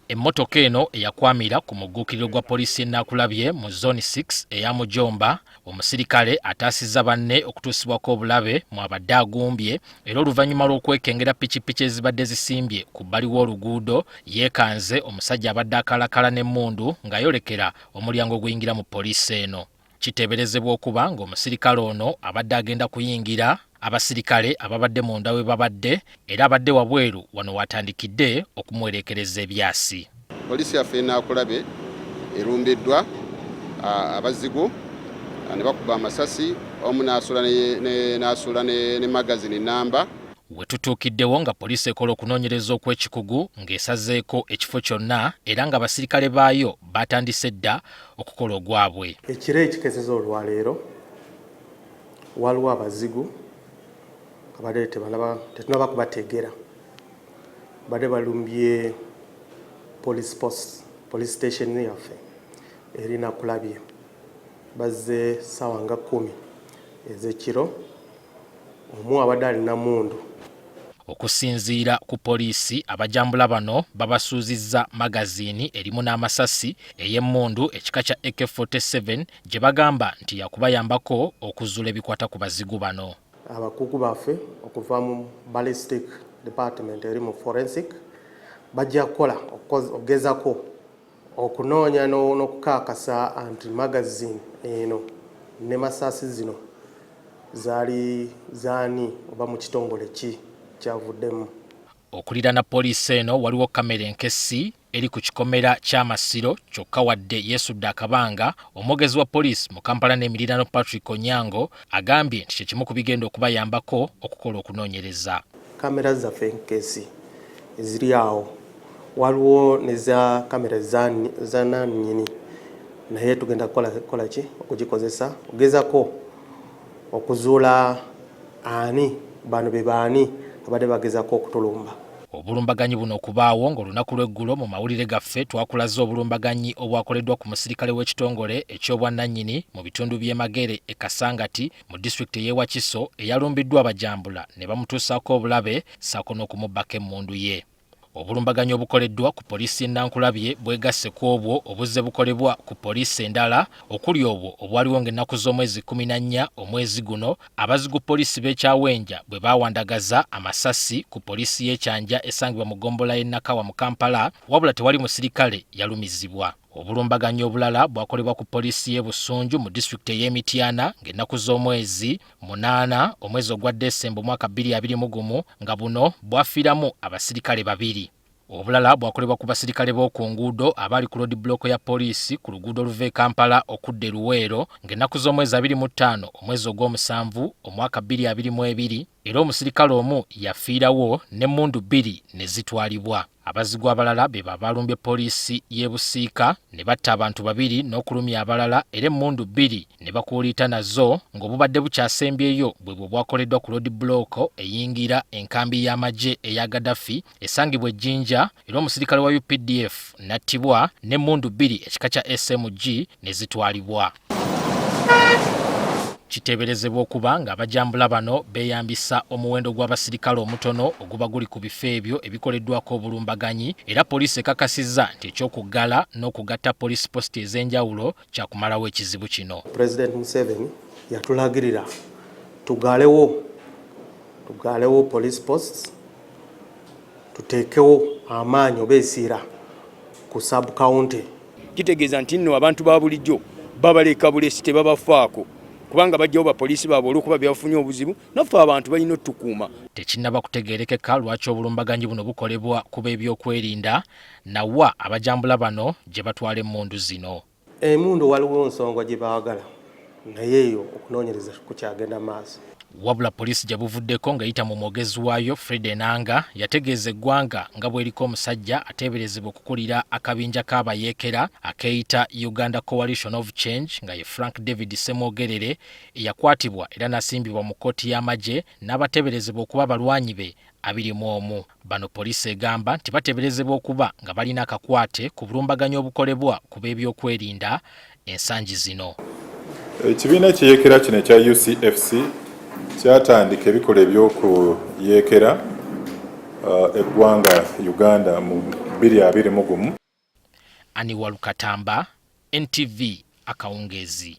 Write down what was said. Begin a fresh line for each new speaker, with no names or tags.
Emmotoka eno eyakwamira ku mugguukiriro gwa poliisi y'e Nakulabye mu Zone 6 eya Mujomba, omusirikale ataasizza banne okutuusibwako obulabe mw'abadde agumbye era oluvannyuma lw'okwekengera pikipiki ezibadde zisimbye ku bbali w'oluguudo yeekanze omusajja abadde akalakala n'emmundu ng'ayolekera omulyango oguyingira mu poliisi eno. Kiteeberezebwa okuba ng'omusirikale ono abadde agenda kuyingira abasirikale ababadde munda we babadde era abadde wabweru wano w'atandikidde okumuwereekereza ebyasi.
Poliisi yaffe Nakulabye erumbiddwa abazigu ne bakuba amasasi omu n'asuula ne magazini namba.
We tutuukiddewo nga poliisi ekola okunoonyereza okw'ekikugu ng'esazeeko ekifo kyonna era ng'abasirikale baayo baatandise dda okukola ogwabwe.
Ekiro ekikeseza olwaleero waliwo abazigu abadde tetunaba kubateegera badde balumbye police post, police station yaffe eri Nakulabye. Bazze ssaawa nga 10 ez'ekiro, omu abadde alina mundu.
Okusinziira ku poliisi, abajambula bano babasuuzizza magaziini erimu n'amasasi ey'emmundu ekika kya AK-47 gye bagamba nti yakubayambako okuzuula ebikwata ku bazigu bano.
Abakugu baffe okuva mu ballistic department eri mu forensic bajja kukola okugezako okunoonya n'okukakasa nti magazine eno ne masasi zino zaali zaani oba mu kitongole ki kyavuddemu.
Okuliraana poliisi eno waliwo kamera enkessi eri ku kikomera ky'Amasiro kyokka wadde yeesudde akabanga, omwogezi wa poliisi mu Kampala n'emiriraano Patrick Onyango agambye nti kye kimu ku bigenda okubayambako okukola okunoonyereza.
Kamera zaffe enkessi eziri awo waliwo neza kamera za nannyini naye tugenda kukola ki okugikozesa okugezako okuzuula ani bano be baani abadde bagezako okutulumba.
Obulumbaganyi buno okubaawo ng'olunaku lw'eggulo mu mawulire gaffe twakulaze obulumbaganyi obwakoleddwa ku musirikale w'ekitongole eky'obwannannyini mu bitundu by'e Magere e Kasangati mu disitulikiti ey'e Wakiso eyalumbiddwa abajambula ne bamutuusaako obulabe ssaako n'okumubbako emmundu ye. Obulumbaganyi obukoleddwa ku poliisi y'e Nankulabye bwegasse ku obwo obuzze bukolebwa ku poliisi endala okuli obwo obwaliwo ng'ennaku z'omwezi 14 omwezi guno abazigu poliisi b'e Kyawenja bwe baawandagaza amasasi ku poliisi y'e Kyanja esangibwa mu ggombolola y'e Nakawa mu Kampala wabula tewali musirikale yalumizibwa. Obulumbaganyi obulala bwakolebwa ku poliisi y'e Busunju mu disitulikiti ey'e Mityana ng'ennaku z'omwezi 8 omwezi ogwa Desemba omwaka 2021 nga buno bwafiiramu abasirikale babiri. Obulala bwakolebwa ku basirikale b'oku nguudo abaali ku road block ya poliisi ku luguudo oluva e Kampala okudda e Luweero ng'ennaku z'omwezi 25 omwezi ogw'omusanvu omwaka 2022 era omusirikale omu yafiirawo n'emmundu bbiri ne zitwalibwa. Abazigu abalala be baalumbye poliisi y'e Busiika ne batta abantu babiri n'okulumya abalala era emmundu bbiri ne bakuuliita nazo ng'obubadde bukyasembyeyo bwe bwo bwakoleddwa ku road block eyingira enkambi y'amagye eya Gaddafi esangibwa e Jinja era omusirikale wa UPDF n'attibwa n'emmundu bbiri ekika kya SMG ne zitwalibwa. Kiteeberezebwa okuba ng'abajambula bano beeyambisa omuwendo gw'abasirikale omutono oguba guli ku bifo ebyo ebikoleddwako obulumbaganyi era poliisi ekakasizza nti eky'okuggala n'okugatta poliisi positi ez'enjawulo kyakumalawo ekizibu kino.
President Museveni yatulagirira tugalewo police posts, tuteekewo amaanyi oba esiira ku sub county.
Kitegeeza nti nno abantu ba bulijjo babaleka bulesi, tebabafaako kubanga bajjawo bapoliisi baabwe olw'okuba byafunye obuzibu, naffe abantu balina otukuuma.
Tekinnaba kutegeerekeka lwaki obulumbaganyi buno bukolebwa ku b'ebyokwerinda nawa abajambula bano gye batwala emmundu zino.
Emmundu waliwo nsonga gye baagala naye eyo okunoonyereza kukyagenda maaso.
Wabula poliisi gye buvuddeko ng'eyita mu mwogezi waayo Fred Enanga yategeeza eggwanga nga bw'eriko omusajja ateeberezebwa okukulira akabinja k'abayeekera akeeyita Uganda Coalition of Change nga ye Frank David Ssemwogerere eyakwatibwa era n'asimbibwa mu kkooti y'amagye n'abateeberezebwa okuba abalwanyi be 21. Bano poliisi egamba nti bateeberezebwa okuba nga balina akakwate ku bulumbaganyi obukolebwa ku b'ebyokwerinda ensangi zino.
Ekibiina ekiyeekera kino ekya UCFC kyatandika ebikolwa ebyokuyeekera eggwanga Uganda mu 2021.
Aniwalu Katamba, NTV, akawungeezi.